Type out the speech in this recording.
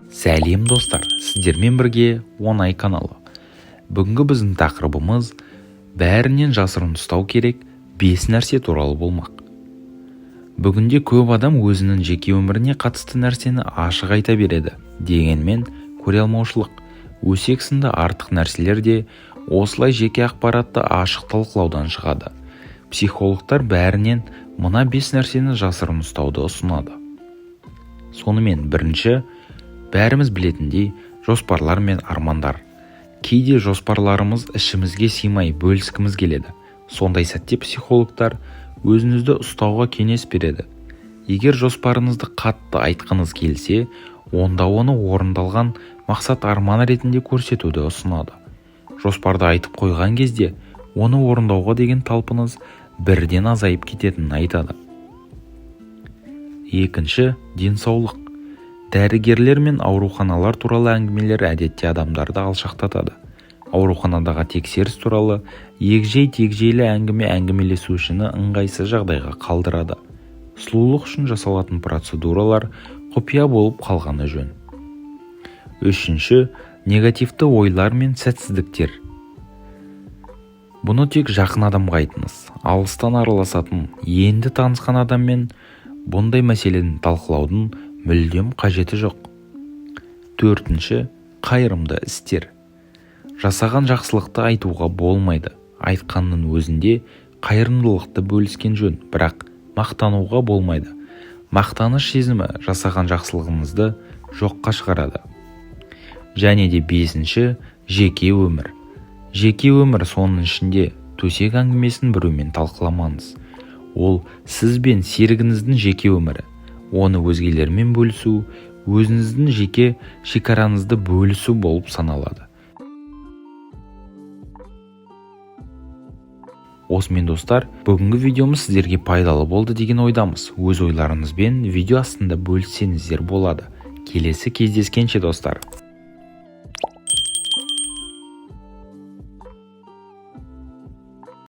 Сәлем, достар! Сіздермен бірге Оңай каналы. Бүгінгі біздің тақырыбымыз бәрінен жасырын ұстау керек бес нәрсе туралы болмақ. Бүгінде көп адам өзінің жеке өміріне қатысты нәрсені ашық айта береді. Дегенмен көре алмаушылық, өсек сынды артық нәрселер де осылай жеке ақпаратты ашық талқылаудан шығады. Психологтар бәрінен мына бес нәрсені жасырын ұстауды ұсынады. Сонымен, бірінші, бәріміз білетіндей, жоспарлар мен армандар. Кейде жоспарларымыз ішімізге сыймай, бөліскіміз келеді. Сондай сәтте психологтар өзіңізді ұстауға кеңес береді. Егер жоспарыңызды қатты айтқыңыз келсе, онда оны орындалған мақсат, арман ретінде көрсетуді ұсынады. Жоспарды айтып қойған кезде оны орындауға деген талпыныс бірден азайып кететінін айтады. Екінші, денсаулық. Дәрігерлер мен ауруханалар туралы әңгімелер әдетте адамдарды алшақтатады. Ауруханадағы тексеріс туралы егжей-тегжейлі әңгіме әңгімелесушіні ыңғайсыз жағдайға қалдырады. Сұлулық үшін жасалатын процедуралар құпия болып қалғаны жөн. Үшінші, негативті ойлар мен сәтсіздіктер. Бұны тек жақын адамға айтыңыз. Алыстан араласатын, енді танысқан адаммен бұндай мәселені талқылаудың мүлдем қажеті жоқ. Төртінші, қайырымды істер. Жасаған жақсылықты айтуға болмайды. Айтқанның өзінде қайырымдылықты бөліскен жөн, бірақ мақтануға болмайды. Мақтаныш сезімі жасаған жақсылығыңызды жоққа шығарады. Және де бесінші, жеке өмір. Жеке өмір, соның ішінде төсек әңгімесін біреумен талқыламаңыз. Ол сіз бен серігіңіздің жеке өмірі. Оны өзгелермен бөлісу өзіңіздің жеке шекараңызды бөлісу болып саналады. Осымен, достар, бүгінгі видеомыз сіздерге пайдалы болды деген ойдамыз. Өз ойларыңызбен видео астында бөліссеңіздер болады. Келесі кездескенше, достар!